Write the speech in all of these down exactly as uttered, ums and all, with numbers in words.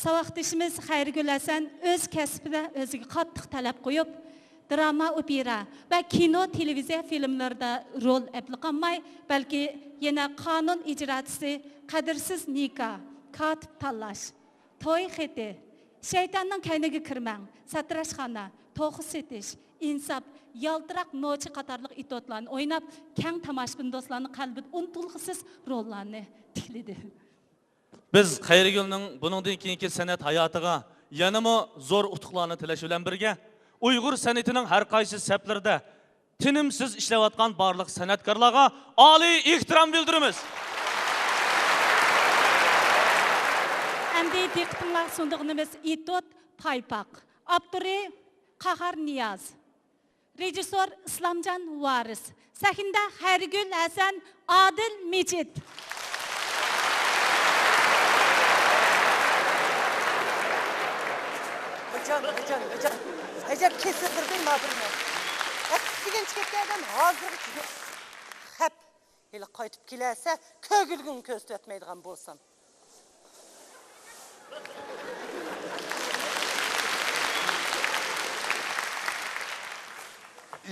ساۋاقدىشىمىز خەيرىگۈل ھەسەن ئۆز كەسپىدە ئۆزىگە قاتتىق تەلەپ قويۇپ، دىراما، ئوپېرا ۋە كىنو، تېلېۋىزىيە فىلىملىرىدا رول ئەپلا قالماي، بەلكى يەنە قانۇن ئىجراچىسى، قەدىرسىز نىكاھ، كاتىپ تاللاش، توي خېتى، شەيتاننىڭ كەينىگە كىرمەڭ، ساتىراشخانا، توخۇ سېتىش، ئىنساپ، يالتىراق نوچى قاتارلىق ئېتيۇدلارنى ئويناپ، كەڭ تاماشىبىن دوستلارنىڭ قەلبىدە ئۇنتۇلغۇسىز روللارنى تىكلىدى. بىز خەيرىگۈلنىڭ بۇنىڭدىن كېيىنكى سەنئەت ھاياتىغا يەنىمۇ زور ئۇتۇقلارنى تىلەش بىلەن بىرگە، ئۇيغۇر سەنئىتىنىڭ ھەر قايسى سەپلىرىدە تىنىمسىز ئىشلەۋاتقان بارلىق سەنئەتكارلارغا ئالىي ئېھتىرام بىلدۈرىمىز. ئەمدى دىققىتىڭلارغا سۇنىدىغىنىمىز ئېتيۇد پايپاق. ئاپتورى قاھار نىياز. رېژىسسور ئىسلامجان ۋارىس. سەھنىدە خەيرىگۈل ھەسەن، ئادىل مىجىت. ھاجان، ھاجان، ھاجان. ئەجەب كېسىلدۈردى ما بىرنى. ئەتىگەنچە كەتكەن ئادەم ھازىرغىچە يوق. خەپ. ھېلى قايتىپ كېلەرسە، كۆرگۈلۈكۈڭنى كۆرسىتىۋەتمەيدىغان بولسام.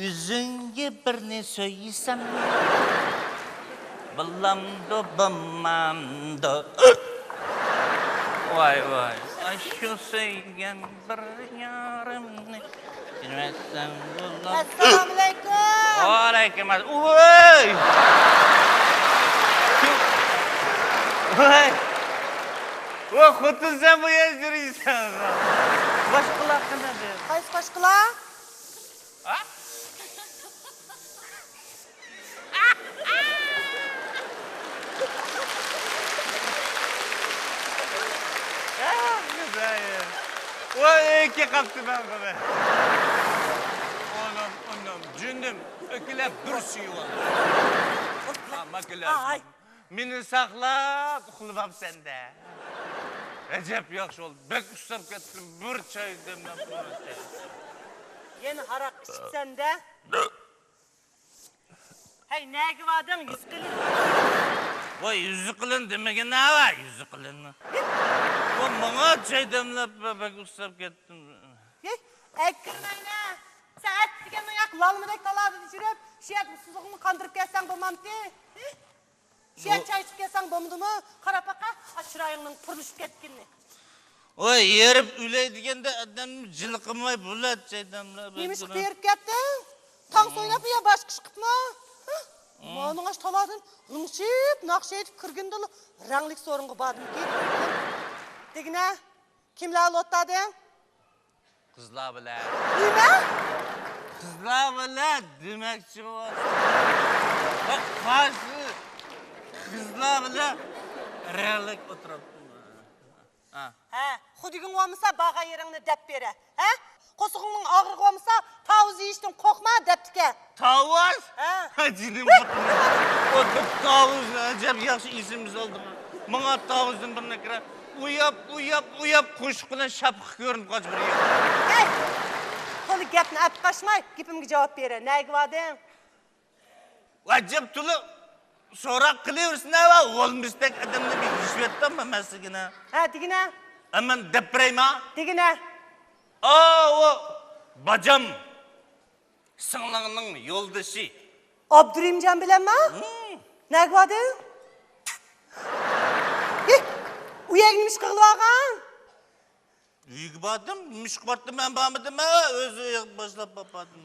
ئۆزۈڭگە بىرنى سۆيسەم، بولامدۇ، بولمامدۇ؟ ۋاي، ۋاي. ئاشۇ سۆيگەن بىر يارىمنى ئەسسالامۇئەلەيكۇم. ۋەئەلەيكۇم ئەسسالام. ۋوي! ۋوي! ۋوي، خوتۇن، سەن بۇ يەردە يۈرۈيسەن. باشقىلار قانداق؟ قايسى باشقىلار؟ ھە؟ ۋاي، ئېكى قاپتىمەن بۇنى. ئۇنۇم، ئۇنۇم، جۈنۈم، ئۆكۈلەپ بىر سۈيۈۋال. ماكىلە. ئاي. مېنى ساقلاپ ئۇخلىۋاپسەن-دە. ئەجەب ياخشى بولدى. بەك ئۇسساپ كەتتىم. بىر چاي دەملەپ قويۇڭ. يەنە ھاراق ئىچىپسەن-دە. ھەي، نەگە باردىڭ، يۈزى قېلىن؟ ۋاي، يۈزى قېلىن دېمىگىن ھە، ۋاي، يۈزى قېلىن. ۋاي، ماڭا چاي دەملەپ، بەك ئۇسساپ كەتتىم. ھېي، ئەكىرمەينە. سەن ئەتىگەننىڭ ياق لالمىدەك تالادىن يۈرۈپ، شۇ يەردە ئۇسسۇزلۇقۇڭنى قاندۇرۇپ كەلسەڭ بولمامتى؟ ھېي، شۇ يەردە چاي ئىچىپ كەلسەڭ بولمىدىمۇ؟ قاراپ باقە، ئا، چىرايىڭنىڭ پۇرلىشىپ كەتكىنىنى. ۋاي، ھېرىپ ئۆلەي دېگەندە ئادەم جىلقىماي بولاتتى ئادەملەر. نېمىشقا ھېرىپ كەتتىڭ؟ تانسا ئويناپمۇ يا باشقا ئىش قىپمۇ؟ ھە؟ مانىڭ ئاش تالادىن غىڭشىپ، ناخشا ئېيتىپ كىرگىنىدىلا رەڭلىك سورۇنغا باردىمكى. دېگىنە، كىملەر بىلەن ئولتۇردىڭ؟ قىزلار بىلەن. نېمە؟ قىزلار بىلەن دېمەكچى بولسام. بەك قارشى قىزلار بىلەن رەڭلىك ئولتۇرۇپتىمەن. ھە. ھە، خۇدىگىڭ بولمىسا، بارغان يېرىڭنى دەپ بېرە. ھە؟ قورسىقىڭنىڭ ئاغرىقى بولمىسا، تاۋۇز يېيىشتىن قورقما، دەپتىكەن. تاۋۇز؟ ھە. ھە، جېنىم قۇتۇلدى. ئۇ بىر تاۋۇز، ئەجەب ياخشى ئېسىمگە سالدىڭ. ماڭا تاۋۇزدىن بىرنى كىرە. ئۇياپ، ئۇياپ، ئۇياپ، قوشۇق بىلەن شاپىقى كۆرۈنۈپ قالدى بىر يەردە. ھەي! تولا گەپنى ئەپ قاچماي، گېپىمگە جاۋاب بېرە. نەگە باردىڭ؟ ئەجەب تولا سوراق قىلىۋېرىسەن ھە، بولمىسىدەك ئادەمنى بىر يېشىۋەتتىم مەن سىزگىنە. ھە، دېگىنە. ھە، مەن دەپ بېرەيمۇ؟ دېگىنە. ئا، ئۇ باجام. سىڭلىڭنىڭ يولدىشى. ئابدۇرېھىمجان بىلەنمۇ؟ ھىم. نەگە باردىڭ؟ ھېي، ئۇ يەرگە نېمە ئىش قىلىۋالغان؟ ئۆيگە باردىم، نېمە ئىشقا باردىم، مەن بارمىدىم، ھە، ئۆزى باشلاپ باردىم.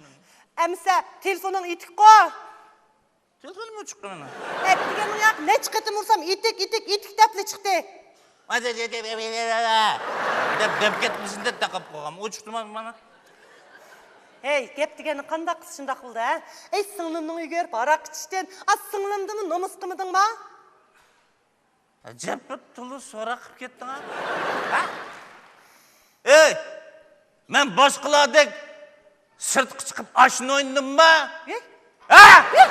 ئەمىسە، تېلېفونۇڭ ئېتىكقۇ؟ تېلېفونۇم ئۆچۈككەن مېنىڭ. ئەتىگەننىڭ ياق، نەچچە قېتىم ئۇرسام، ئېتىك، ئېتىك، ئېتىك دەپلا چىقتى. دەپ، دەپ كەتمىسۇن دەپ تاقاپ قويغان. ئۇ چىقتىمۇ مانا. ھەي، گەپ دېگەننى قانداق قىلسا شۇنداق بولىدۇ، ھە؟ ئەي، سىڭلىمنىڭ ئۆيىگە بېرىپ ھاراق ئىچىشتىن، ئا، سىڭلىمدىنمۇ نومۇس قىلمىدىڭما؟ ئەجەب بىر تولا سوراق قىلىپ كەتتىڭ-ھە. ھە؟ ئەي، مەن باشقىلاردەك سىرتقا چىقىپ ئاشنا ئوينىدىمما؟ ھە؟ ھە؟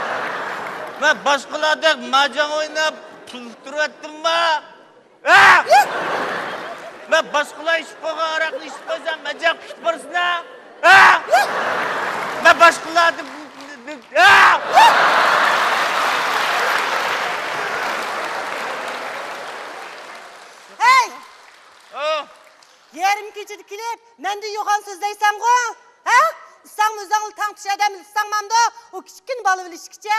مەن باشقىلاردەك ماجاڭ ئويناپ پۇل ئۇتتۇرۇۋەتتىمما؟ ھە؟ مەن باشقىلار ئىچىپ قويغان ھاراقنى ئىچىپ قويسام، مەن جەپ قىلىپ بارسىنا؟ ھە؟ مەن باشقىلاردىن، ھە؟ ھەي! ئا! يېرىم كېچىدە كېلىپ، مەندىن يوغان سۆزلەيسەنغۇ؟ ھە؟ ئىسساڭمۇ ئۆزۈڭلا تەڭتۇش ئادەمنى ئىسساڭمامدۇ؟ ئۇ كىچىككىنە بالا بىلىشكىچە.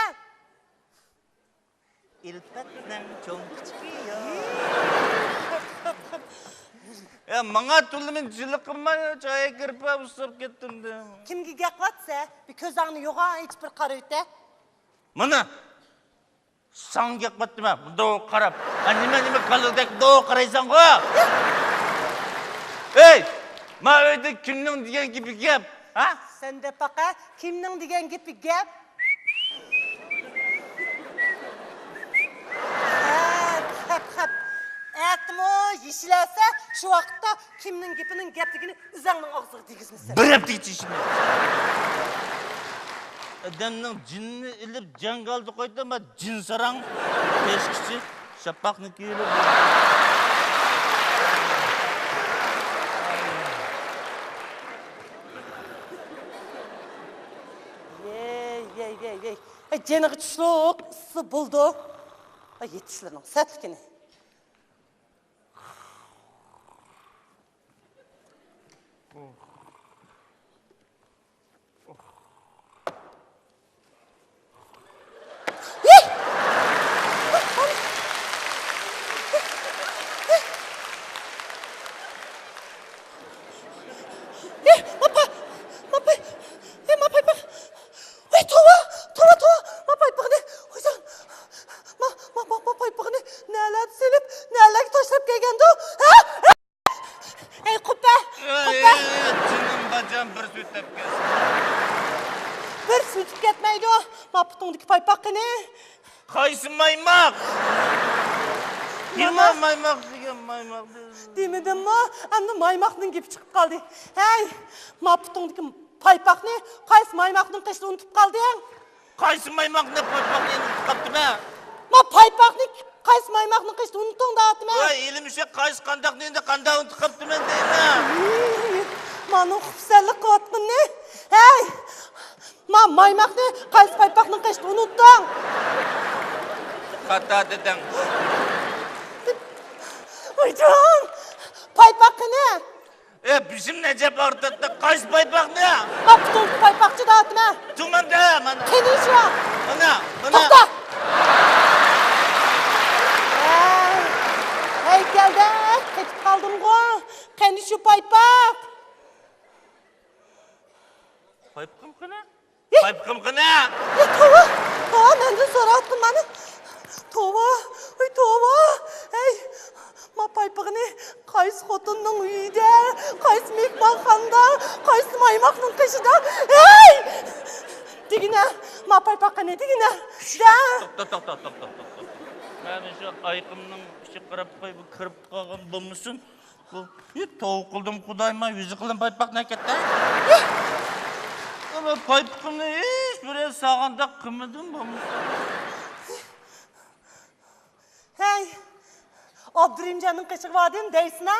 ئۈلپەتنىڭ چوڭ كىچىكى يوق. يا، ماڭا تولىمۇ جىلىقىنما، يا، چايغا كىرىپ ئۇسساپ كەتتىم دە. كىمگە گەپ قىلىۋاتىسەن؟ بىر كۆزۈڭنى يوغان ئېچىپ بىر قارىۋېتە. مانا، ساڭا گەپ قىلىۋاتىمەن، مۇنداق قاراپ. ھە، نېمە، نېمە، كالىدەك مۇنداق قارايسەنغۇ؟ ھەي، ما ئۆيدە كىمنىڭ دېگەن گېپى گەپ، ھە؟ سەن دەپ باقە، كىمنىڭ دېگەن گېپى گەپ؟ خەپ، خەپ، خەپ. ئەتىمۇ يېشىلەرسە، شۇ ۋاقىتتا كىمنىڭ گېپىنىڭ گەپلىكىنى ئۆزۈڭنىڭ ئاغزىغا دېگۈزمىسۇن. بىر ھەپتىگىچە ئىشىنمەيمەن. ئادەمنىڭ جېنىنى ئېلىپ جاڭگالدا قويدۇم، جىن ساراڭ. كەچكىچە شاپاقنى كىيىپ. يەي، يەي، يەي، يەي. ئاي، جېنىغا چۈشلۈك ئىسسىسى بولىدۇ. ئاي، يېتىشلىرىنىڭ سەتلىكىنى. ئەي، ما پاي-، ما پاي-، ئەي، ما پايپاق. ئەي، توۋا، توۋا، توۋا، ما پايپاقنى. ۋايجان، ما، ما، ما، ما پايپاقنى نەلەردە سېلىپ، نەلەرگە تاشلاپ كەلگەندۇ؟ ھە؟ ئەي، قۇپە، ئەي، قۇپە. ئەي، جېنىم باجام، بىر سۈت ئەپ كەلسۇن. بىر سۈت كەتمەيدۇ. ما پۇتۇڭدىكى پايپاق قېنى؟ قايسى مايماق؟ مانا. يەنە مايماق دېگەن مايماق. دېمىدىممۇ؟ ئەمدى مايماقنىڭ گېپى چىقىپ قالدى. ھەي، ما پۇتۇڭدىكى پايپاقنى قايسى مايماقنىڭ قېشىدا ئۇنتۇپ قالدىڭ؟ قايسى مايماقنى، پايپاقنى ئۇنتۇپ قاپتىمەن؟ ما پايپاقنى قايسى مايماقنىڭ قېشىدا ئۇنتۇڭ دەۋاتىمەن؟ ۋاي، ھېلىمۇ شۇ قايسى قانداقنى ئەمدى قانداق ئۇنتۇپ قاپتىمەن دەيمەن. ئىي، مانا خۇپسەنلىك قىلىۋاتقىنىنى. ھەي، ما مايماقنى قايسى پايپاقنىڭ قېشىدا ئۇنتۇڭ؟ خاتا دېدىڭ. ۋايجان، پايپاق قېنى؟ ئە، بېشىمنى ئەجەب ئاغرىتاتتى، قايسى پايپاقنى؟ ما پۇتۇڭدىكى پايپاقچى دەۋاتىمەن. تۇماندا، مانا. قېنى شۇ؟ مانا، مانا. توختا! ھەي، ھەيكەلدەك قېتىپ قالدىمغۇ. قېنى شۇ پايپاق؟ پايپىقىم قېنى؟ ھېي! پايپىقىم قېنى؟ ھېي، توۋا! توۋا، مەندىن سوراۋاتقىن مانا. توۋا! ۋاي، توۋا! ھەي، ما پايپىقىنى قايسى خوتۇننىڭ ئۆيىدە، قايسى مېھمانخانىدا، قايسى مايماقنىڭ قېشىدا؟ ھەي! دېگىنە، ما پايپاق قېنى، دېگىنە! دە! توختا، توختا، توختا، توختا. مانا شۇ ئايىقىمنىڭ ئىچىگە قاراپ قوي، بۇ كىرىپ قالغان بولمىسۇن. بۇ، ھېي، توۋا قىلدىم خۇدايىم، يۈزى قېلىن پايپاق نەگە كەتتى؟ ئەمما پايپىقىمنى ھېچ بىرى سالغاندەك قىلمىدىم بولمىسا. ھەي، ئابدۇرېھىمجاننىڭ قېشىغا باردىم دەيسىنا؟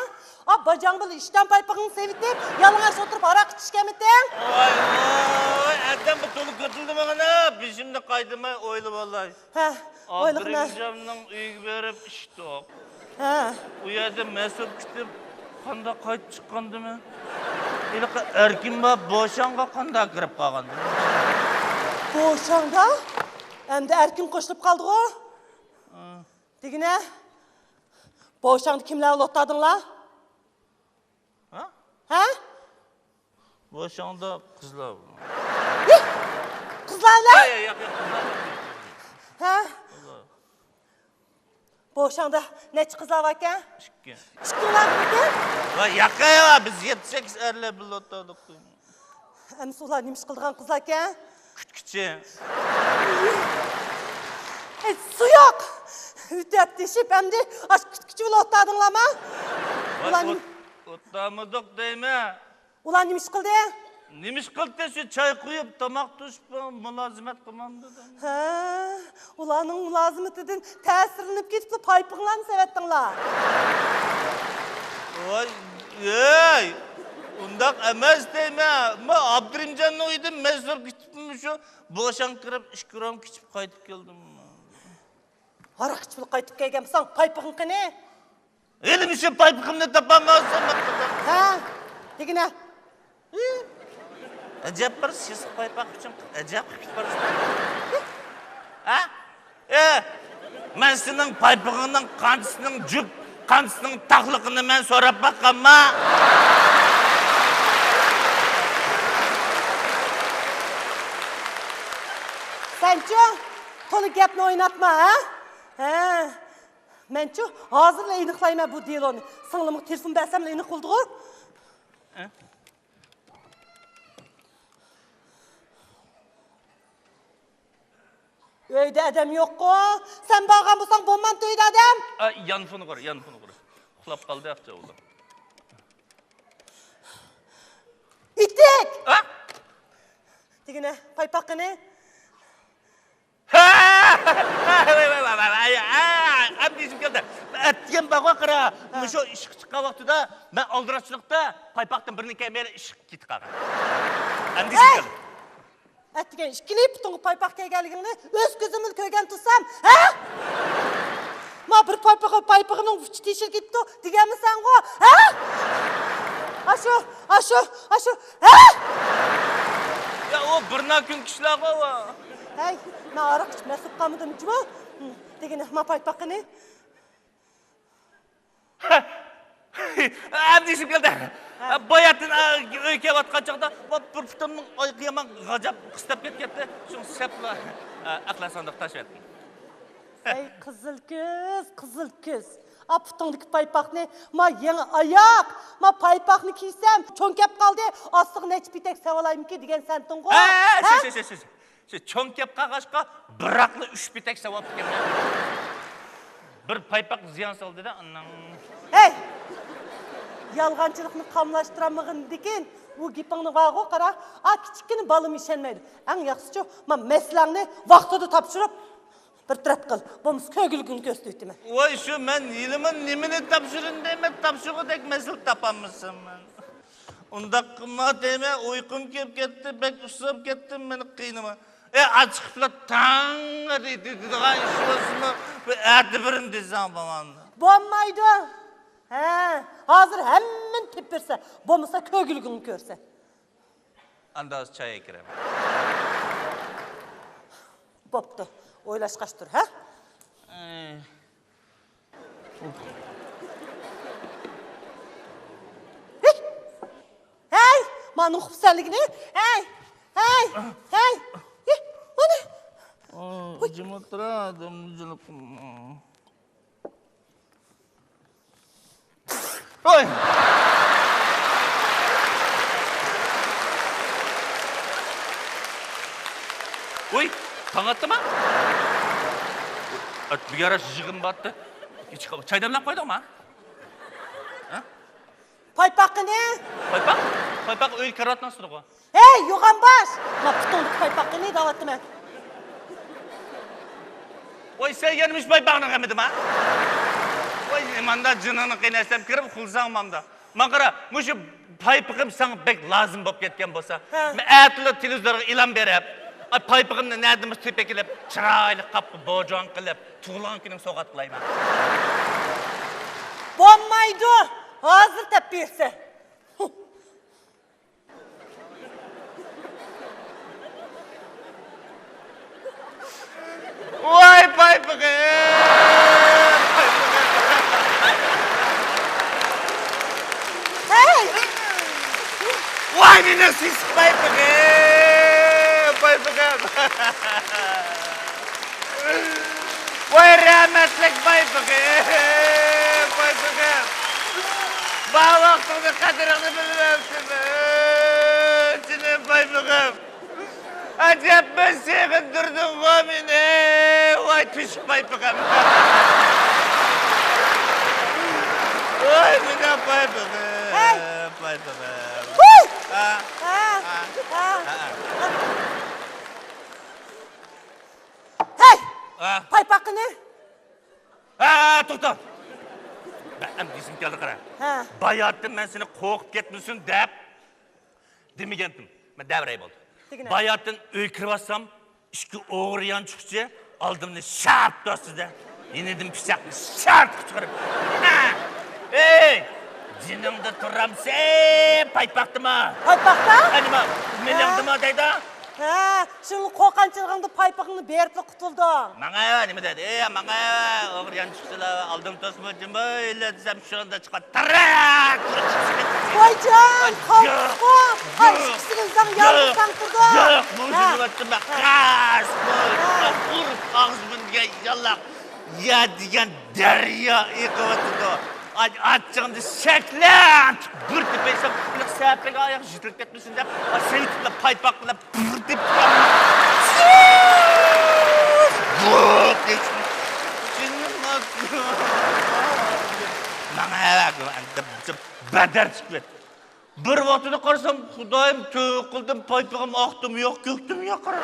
ئا، باجاڭ بىلەن ئىشتان پايپىقىڭنى سېلىۋېتىپ، يالىڭاچ ئولتۇرۇپ ھاراق ئىچىشكەنمىتىڭ؟ ۋاي، ۋاي، ئەتەم بۇ تولا كۆتۈردى ماڭا، بېشىمنى قايتۇرماي ئويلىۋالاي. ھە، ئويلىغىنا. ئابدۇرېھىمجاننىڭ ئۆيىگە بېرىپ ئىچتۇق. ھە. ئۇ يەردە مەسئۇل كۈتۈپ، قانداق قايتىپ چىققاندىمەن؟ ھېلىقى ئەركىن بار بوشاڭغا قانداق كىرىپ قالغاندىمەن؟ بوشاڭدا؟ ئەمدى ئەركىن قوشۇلۇپ قالدىغۇ؟ ھە. دېگىنە، بوشاڭدا كىملەر بىلەن ئولتۇردۇڭلار؟ ھە؟ ھە؟ بوشاڭدا قىزلار بار. ھە؟ قىزلار بىلەن؟ ياق، ياق، ياق، قىزلار ياق. ھە؟ قىزلار. بوشاڭدا نەچچە قىزلار باركەن؟ ئىككى. ئىككىلا باركەن؟ ۋاي، ياق، ياق، بىز يەتتە سەككىز ئەرلەر بىللە ئولتۇردۇق. ئەمىسە ئۇلار نېمە ئىش قىلىدىغان قىزلاركەن؟ كۈتكۈچى. ئەي، سۇيۇق! ئۆتۈپ تېشىپ ئەمدى ئاشۇ كۈتكۈچى بىلەن ئولتۇردۇڭلارمۇ؟ ۋاي، ئۇلار نېمە ئوت-، ئولتۇرمىدۇق دەيمەن. ئۇلار نېمە ئىش قىلدى؟ نېمە ئىش قىلدى؟ شۇ چاي قۇيۇپ، تاماق توشۇپ، مۇلازىمەت قىلمامدۇ دەيمەن. ھە، ئۇلارنىڭ مۇلازىمىتىدىن تەسىرلىنىپ كېتىپلا پايپىقىڭلارنى سېلىۋەتتىڭلار. ۋاي، ئەي، ئۇنداق ئەمەس دەيمەن. مەن ئابدۇرېھىمجاننىڭ ئۆيىدىن مەسرۇر كېتىپمۇ شۇ بوشاڭ كىرىپ ئىككى رومكا ئىچىپ قايتىپ كەلدىم. ھاراق ئىچىپلا قايتىپ كەلگەنمىسەن، پايپىقىڭ قېنى؟ ھېلىمۇ شۇ پايپىقىمنى تاپالمىسام، ھە، دېگىنە. ئەجەب بىر سېسىق پايپاق ئۈچۈن ئەجەب قىلىپ كېتىپ بارىسەن. ھە؟ ئە، مەن سېنىڭ پايپىقىڭنىڭ قانچىسىنىڭ جۈپ، قانچىسىنىڭ تاقلىقىنى مەن سوراپ باققانما؟ سەنچۇ، تولا گەپنى ئويناتما، ھە؟ ھە. مەنچۇ، ھازىرلا ئېنىقلايمەن بۇ دېلونى. سىڭلىمغا تېلېفون بەرسەملا ئېنىق بولىدىغۇ. ئە؟ ئۆيدە ئادەم يوققۇ؟ سەن بارغان بولساڭ بولمامتى ئۆيدە ئادەم؟ ئا، يانفونغا قارا، يانفونغا قارا. ئۇخلاپ قالدى ئاقچا ئوغلۇم. ئىتتىك! ئا؟ دېگىنە، پايپاققىنى. ھە! ۋاي، ۋاي، ۋاي، ۋاي، ۋاي، ئا، ئەمدى ئېسىمگە كەلدى. ئەتىگەن بارغۇ قارا، مۇشۇ ئىشقا چىققان ۋاقتىدا مەن ئالدىراشچىلىقتا پايپاقتىن بىرنى كىيمەيلا ئىشقا كېتىپ قالغان. ئەمدى ئېسىمگە كەلدى. ئەتىگەن ئىككىلى پۇتۇڭغا پايپاق كىيگەنلىكىڭنى ئۆز كۆزۈم بىلەن كۆرگەن تۇرسام، ھە؟ ما بىر پايپىقى، پايپىقىنىڭ ئۇچى تېشىلىپ كېتىپتۇ دېگەنمىسەنغۇ، ھە؟ ئاشۇ، ئاشۇ، ئاشۇ، ھە؟ يا، ئۇ بىرنا كۈن كىشىلەرغۇ ئۇ. ھەي، مەن ھاراق ئىچىپ مەست بولۇپ قالمىدىمچۇ؟ دېگىنە، ما پايپاقىنى. ئەمدى ئېسىمگە كەلدى. ھە. باياتىن، ئا، ئۆيگە كېلىۋاتقان چاغدا، بۇ بىر پۇتۇمنىڭ ئايىقى يامان غاجاپ قىستاپ كەتكەنتى. شۇڭا سەپلا، ئا، ئەقلەت ساندۇققا تاشلاۋەتتىم. ھەي، قىزىل كۆز، قىزىل كۆز. ئا، پۇتۇڭدىكى پايپاقنى، ما يېڭى ئاياق، ما پايپاقنى كىيسەم، چوڭ كەپ قالدى، ئاستىغا نەچچە پېتەك سېۋالايمىكىن دېگەن سەنتىڭغۇ. ھە، ھە؟ شۇ، شۇ، شۇ، شۇ. شۇ چوڭ كەپ قالغاچقا، بىراقلا ئۈچ پېتەك سېۋىپ كەلگەن. بىر پايپاق زىيان سالدى-دە، ئاناڭ. ھەي! يالغانچىلىقنى قاملاشتۇرالمىغىنىدىكىن، ئۇ گېپىڭنى بارغۇ قارا، ئا، كىچىككىنە بالىمۇ ئىشەنمەيدۇ. ئەڭ ياخشىسىچۇ، ما مەسىلەڭنى ۋاقتىدا تاپشۇرۇپ، بىر تەرەپ قىل. بولمىسا كۆرگۈلۈكۈڭنى كۆرسىتىۋېتىمەن. ۋاي، شۇ مەن ھېلىمۇ نېمىنى تاپشۇرىمەن دەيمەن، تاپشۇرغۇدەك مەسىلە تاپالمىسام مەن. ئۇنداق قىلما دەيمەن، ئۇيقۇم كېلىپ كەتتى، بەك ئۇسساپ كەتتىم، مېنى قىينىما. ئە، ئاچىقىپلا تاڭ دېيدىغان ئىش بولسىمۇ، بىر ئەتە بېرىمەن دېسەڭ بولمامدۇ؟ بولمايدۇ. ھە، ھازىر ھەممىنى تېپىپ بېرىسەن، بولمىسا كۆرگۈلۈكۈڭنى كۆرىسەن. ئاندا ھازىر چاي ئەكىرەم. بوپتۇ، ئويلاشقاچ تۇر، ھە؟ ئەي. ھەي! مانا ئۇقۇپسەنلىكىنى. ھەي! ھەي! ھەي! ھەي! مانا. جىم ئولتۇرا، جىم. ۋاي! ۋوي، تاڭ ئاتتىما؟ ئات، بۇ يارا يىغىن باتتى. چاي دەملەپ قويدۇڭما؟ ھە؟ پايپاق قېنى؟ پايپاق؟ پايپاق ئۆيگە كىرىۋاتقان ئۈستىدىغۇ. ھەي، يوغان باش! ما پۇتۇڭدىكى پايپاق قېنى دەۋاتىمەن. ۋاي، سەن يەنە مۇشۇ پايپاقنىڭ غېمىدىما؟ ۋاي، ماندا جېنىڭنى قىينايسەن كىرىپ ئۇخلىساڭ ماندا. ماڭا قارا، مۇشۇ پايپىقىم ساڭا بەك لازىم بولۇپ كەتكەن بولسا، ھە. مەن ئەتىلا تېلېۋىزورغا ئېلان بېرىپ، ئاي، پايپىقىمنى نەدىن بولسا تېپىپ ئېلىپ، چىرايلىق قاپقا بوجاڭ قىلىپ، تۇغۇلغان كۈنۈڭگە سوۋغات قىلايمەن. بولمايدۇ، ھازىر تېپىپ بېرىسەن. ۋاي پايپىقىم! ھەي! ۋاي مېنىڭ سېسىق پايپىقىم! پايپىقىم! ۋاي رەھمەتلىك پايپىقىم! پايپىقىم! بار ۋاقتىڭنى قەدرىڭنى بىلمەپتىمەن، جېنىم پايپىقىم! ئەجەب بىر سېغىندۇردۇڭغۇ مېنى، ۋاي تۆشۈك پايپىقىم! ۋاي مېنىڭ پايپىقىم! ھەي! پايپىقىم! ھۇي! ھە؟ ھە؟ ھە؟ ھە؟ ھە؟ ھەي! ھە؟ پايپاق قېنى؟ ھە، توختا! مەن ئەمدى ئېسىمگە كەلدى، قارا. ھە. باياتىن مەن سېنى قورقۇپ كەتمىسۇن دەپ دېمىگەنتىم. مەن دەۋرەي بولدى. دېگىنە. باياتىن ئۆيگە كىرىۋاتسام، ئىككى ئوغرى يانچۇقچى ئالدىمنى شارت توستى-دە، يېنىدىن پىچاقنى شارت چىقىرىپ، ھە! ئەي! مېنىڭدە تۇرامسەن، پايپاقتىما؟ پايپاقتا؟ ئەنىمە، ھە. مېنىڭدىما دەيدۇ. ھە، شۇڭا قورققانچىلىقىڭدا پايپىقىڭنى بېرىپلا قۇتۇلدۇڭ. ماڭا نېمە دەيدۇ؟ ئى، ماڭا ئوغرى يانچۇقچىلار ئالدىم توسما جىمبايلا دېسەم، شۇندا چىققان تىرەك! ۋايجان، قالتىسقۇ! ئاي، ئىككىسىگە ئۆزۈڭ يالغۇزساڭ تۇردۇڭ. ياق، بۇ ھە. سۆزلەۋاتتىم مەن. ھە. قەس قوي، ھە. ئۇرۇپ ئاغزىمنى يالاپ. يا دېگەن دەريا ئېقىۋاتىدۇ. ئاچ-، ئاچچىقىمنى شەكلەن بىر تېپەيسەم، سەپەگە ئاياغ يېتىلىپ كەتمىسۇن دەپ، سېلىپ پايپاق بىلەن بىر تېپىپ. ماڭا بەدەر چىقىپ. بىر ۋاقتىدا قارىسام، خۇدايىم، تۆۋە قىلدىم، پايپىقىم ئاقتىمۇ يوق، كۆكتىمۇ يوق، قارا.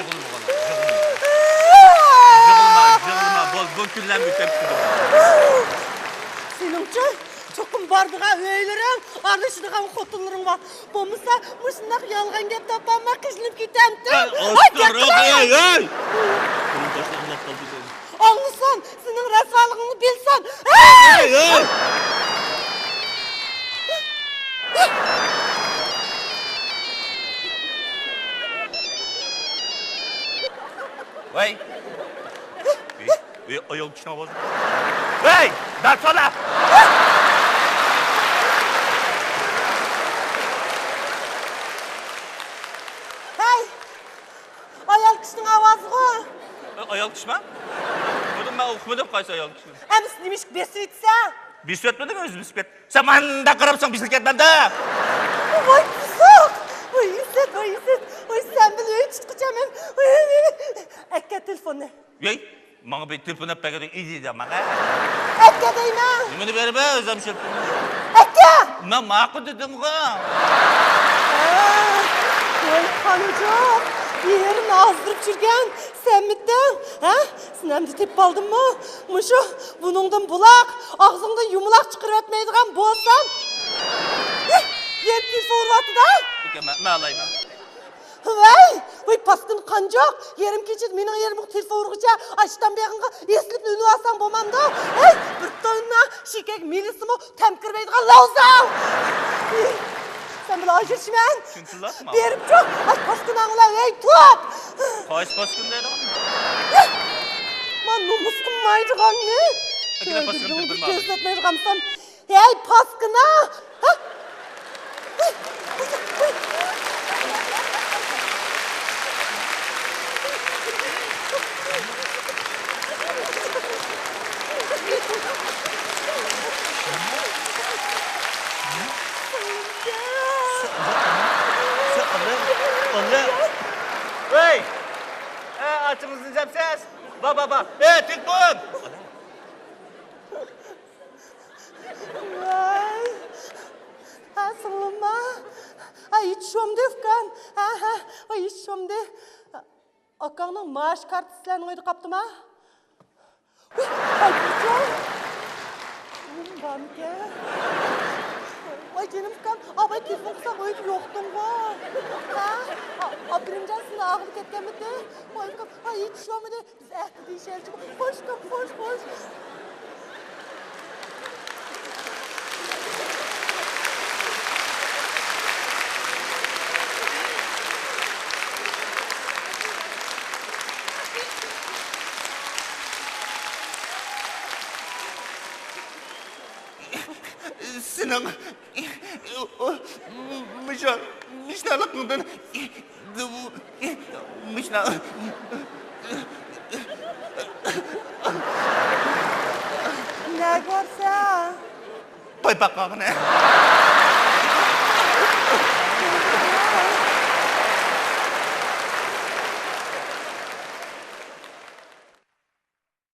يىغلىما، يىغلىما. يىغلىما، يىغلىما. بول، بۇ كۈنلەرمۇ ئۆتۈپ كېتىدۇ. سېنىڭچە؟ چوقۇم بارىدىغان ئۆيلىرىڭ، ئارىلىشىدىغان خوتۇنلىرىڭ بار. بولمىسا، مۇشۇنداق يالغان گەپ تاپالماي قىينىلىپ كېتەمتىڭ. ھەي، ھەي، ئاستىراق، گەپلەر! ھەي، ھەي! ئاڭلىسام، سېنىڭ رەسۋالىقىڭنى بىلسەم. ھەي! ھەي، ھەي! ۋاي! ئايال كىشىنىڭ ئاۋازى. ھەي! دەرسالا! ھەي! ئايال كىشىنىڭ ئاۋازىغۇ! ئايال كىشىما؟ بۇنى مەن ئۇقمىدىم، قايسى ئايال كىشىنى؟ ئەمىسە نېمىشقا بېسىۋېتىسەن؟ بېسىۋەتمىدىم، ئۆزى بېسىپ كەتتى. سەن مانداق قاراپسەن، بېسىلىپ كەتمەمدە. ۋاي بۇزۇق! ۋاي ئىسسەت، ۋاي ئىسسەت! ۋاي سەن بىلەن ئۆي تۇتقۇچە مەن. ئەكە تېلېفوننى. ۋەي، ماڭا بىر تېلېفون ئەپ بەرگىدە ئىدى دە ماڭا. ئەكە دەيمەن. نېمىنى بېرىمەن، ئۆزۈم شىركىتىم. ئەكە! مەن ماقۇل دېدىمغۇ. ۋاي قانجۇق! يېرىنى ئازدۇرۇپ يۈرگەن سەنمىتىڭ، ھە؟ سېنى ئەمدى تېپىپ ئالدىممۇ؟ مۇشۇ بۇنىڭدىن بۇلاق، ئاغزىڭدىن يۇمىلاق چىقىرىۋەتمەيدىغان بولسام. ھە، يەنە تېلېفون ئۇرۇۋاتىدۇ. ئۇكا، مەن، مەن ئالايمەن. ۋەي، ۋەي، پاسكىنا قانجۇق! يېرىم كېچىدە مېنىڭ يېرىمغا تېلېفون ئۇرغۇچە، ئاشتان بېغىڭغا ئېسىلىپ ئۈنۈۋالساڭ بولمامدۇ؟ ھەي، بىر توننا شېكەك مېلىسىمۇ تەم كىرمەيدىغان لاۋزاڭ! سەن بىلەن ئاجرىشىمەن! چۈنتىلاتما. بېرىپچۇ، ئاي، پاسكىناڭ بىلەن، ھەي، توپ! قايسى پاسكىنا دەيدىغان؟ مانا نومۇس قىلمايدىغاننى! ئەكىنە پاسكىنا كۆزگە كۆرسەتمەيدىغانسەن. ھەي، پاسكىنا! ھە؟ ۋەي! ئە، ئاچىڭىزنى دەپسىز؟ با، با، با. ئە، تېلېفون! ۋاي. ھە، سىڭلىمما. ھە، يېتىشىۋامدى، ئۇكام. ھە، ھە، ۋاي، يېتىشىۋامدى. ئاكاڭنىڭ مائاش كارتىسى سىلەرنىڭ ئۆيدە قاپتىما؟ ۋاي، قايتمىچۇ؟ بارمىكەن؟ ۋاي، جېنىم ئۇكام، ئاباي تېلېفون قىلساق ئۆيدە يوقتۇڭغۇ؟ ھە؟ ئا-، ئاپىرىمجان سىلەر ئاغرىپ كەتكەنمىدى؟ ۋاي، ئۇكام، ھە، يېتىشىۋامدى. بىز ئەقىل دېيىشەلچىمۇ؟ خوش، خوش، خوش. سېنىڭ مىشا-، مىشنالىقىڭدىن مىشنا-، نەگە بارسەن؟ پايپاق قاغىنى.